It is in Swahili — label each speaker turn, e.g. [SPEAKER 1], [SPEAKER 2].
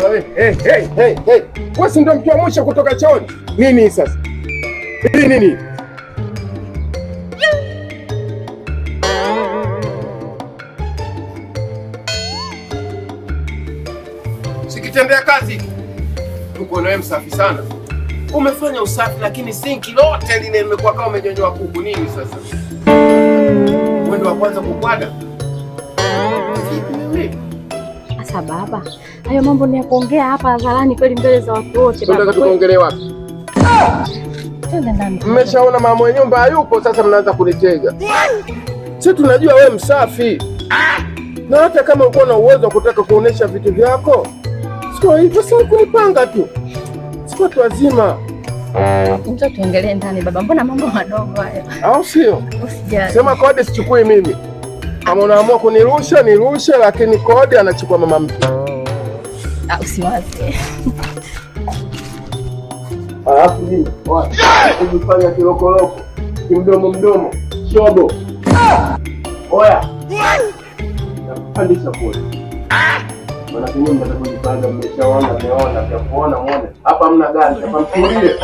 [SPEAKER 1] Hey, hey, hey, hey. Wewe si ndio mtu wa mwisho kutoka chooni? Nini sasa? Hii nini? Sikitendea kazi. Tuko na wewe msafi sana. Umefanya usafi lakini sinki lote lile limekuwa kama umenyonyoa kuku. Nini sasa? Wewe ndio wa kwanza kukwada. Vipi wewe?
[SPEAKER 2] Sasa baba, hayo mambo ni ya kuongea hapa hadharani kweli mbele za watu wote
[SPEAKER 1] Unataka
[SPEAKER 2] baba?
[SPEAKER 1] tukaongelee wapi?
[SPEAKER 2] Twende ndani.
[SPEAKER 1] Mmeshaona mama mwenye nyumba hayupo, sasa mnaanza kunitega. Si tunajua wewe msafi, na hata kama ulikuwa na uwezo wa kutaka kuonesha vitu vyako, sio hivyo. Sasa kunipanga tu, si watu wazima,
[SPEAKER 2] Njoo tuongelee ndani baba, mbona mambo madogo hayo?
[SPEAKER 1] au sio?
[SPEAKER 2] Usijali.
[SPEAKER 1] Sema kodi sichukui mimi. Kama unaamua kunirusha nirushe, lakini kodi anachukua mama mtu.
[SPEAKER 2] Ah, usiwaze.
[SPEAKER 1] Alafu nini? Kujifanya kilokoloko, kimdomo mdomo, shobo. Oya, nakupandisha kodi. Maana nyinyi mtakapojipanga mmeshaona, mmeona vya kuona muone. Hapa hamna gari, hapa mtulie.